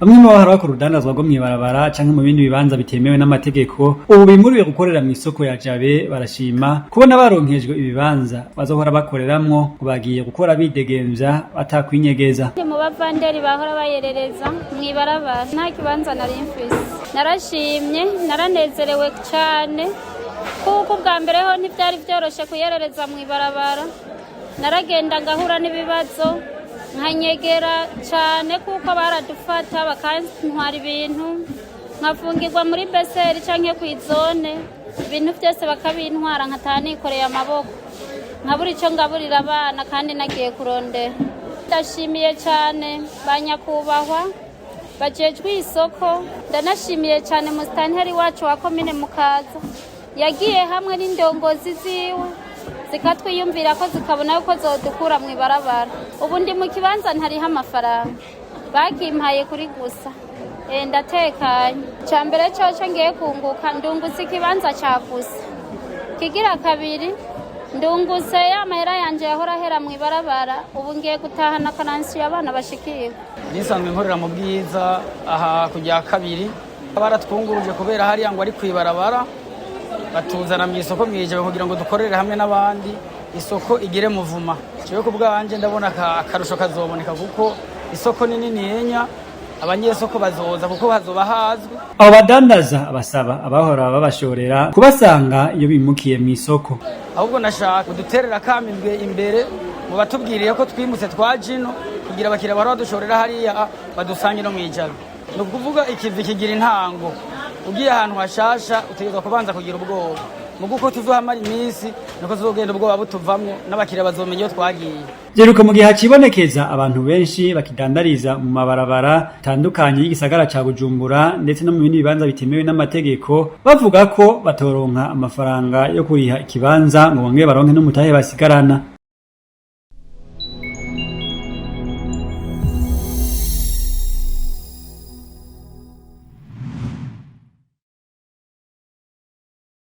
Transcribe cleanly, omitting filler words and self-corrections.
Bamwe mu bahora bakora urudandazwa rwo mw'ibarabara canke mu bindi bibanza bitemewe n'amategeko, ubu bimuriwe gukorera mw'isoko ya Jabe, barashima kubona baronkejwe ibibanza bazohora bakoreramwo, ngo bagiye gukora bidegemvya batakwinyegeza. Ndi mu bavanderi bahora bayerereza mw'ibarabara, nta kibanza nari mfise. Narashimye, naranezerewe cane, kuko ubwa mbere ho ntivyari vyoroshe kuyerereza mw'ibarabara. Naragenda ngahura n'ibibazo, nkanyegera cane, kuko baradufata bakantwara ibintu, nkafungirwa muri beseri canke kw'izone, ibintu vyose bakabintwara, nkataha nikoreye amaboko, nkabura ico ngaburira abana kandi nagiye kurondera. Ndashimiye cane ba nyakubahwa bajejwe isoko, ndanashimiye cane musitanteri wacu wa komine Mukaza yagiye hamwe n'indongozi ziwe zikatwiyumvira ko zikabona yuko zodukura mw'ibarabara. Ubu ndi mu kibanza ntariho amafaranga, bakimpaye kuri gusa. Ndatekanye. Icya mbere coco ngiye kunguka, ndungutse ikibanza ca gusa. Kigira kabiri, ndungutse ya mahera yanje yahora ahera mw'ibarabara. Ubu ngiye gutahana karansiyo abana bashikirwa. Nisanzwe nkorera mu Bwiza aha kujya kabiri. Baratwunguruje kubera hariya ngo ari kw'ibarabara, batuzana mu isoko mw'Ijabe kugira ngo dukorere hamwe n'abandi, isoko igire muvuma. Jewe ku bwanje ndabona akarusho kazoboneka, kuko isoko ni nininya, abanyesoko bazoza kuko hazoba hazwi. Abo badandaza basaba abahora babashorera kubasanga iyo bimukiye mw'isoko. Ahubwo nashaka uduterera akamimbwe imbere mu batubwiriye ko twimutse twaje ino, kugira abakiriya bahora badushorera hariya badusange no mw'Ijabe. Ni ukuvuga ikivi kigira intango. Ugiye ahantu hashasha utegerezwa kubanza kugira ubwoba. Muga uko tuzohamara iminsi niko tuzogenda ubwoba butuvamwo, n'abakiriya bazomenya iyo twagiye. Vyeruka mu gihe hacibonekeza abantu benshi bakidandariza mu mabarabara atandukanye y'igisagara ca Bujumbura, ndetse no mu bindi bibanza bitemewe n'amategeko, bavuga ko batoronka amafaranga yo kuriha ikibanza ngo bongere baronke n'umutahe basigarana.